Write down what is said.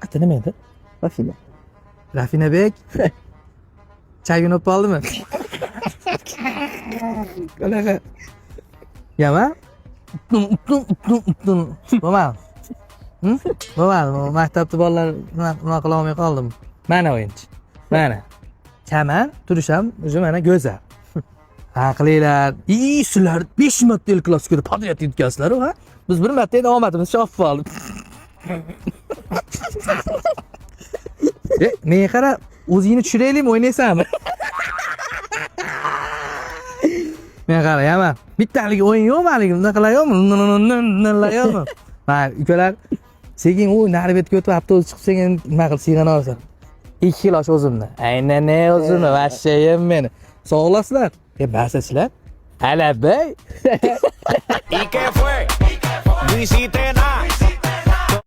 Ati nima edi? Rafina. Rafinabek. Chagini o'pib oldimi? Qanaqa? Yama? Bo'lmadi. Bo'lmadi. Maktabda bolalar nima qila olmay qoldim. Mana o'yinchi. Mana. Chaman turish ham уже mana go'zal. Ha qilinglar. I sizlar 5 marta El Clasico'da подряd yutgansizlar ha? Biz bir marta endi omadimiz chopib oldi. E, menga qara, o'zingni tushiraylikmi, o'ynaysanmi? Menga qara, yama. Bitta haligi o'yin yo'qmi haligi? Bunaqalar yo'qmi? Nlar yo'qmi? Mana ukalar sekin u nari betga o'tib avtobus chiqib sekin nima qilib siyg'ana olasan. 2 kilo osh o'zimni. Aynan ne o'zimni, vashshayim meni. Sog'lasizlar. E, barsachilar. Alabay. ¿Y qué fue? No hiciste nada.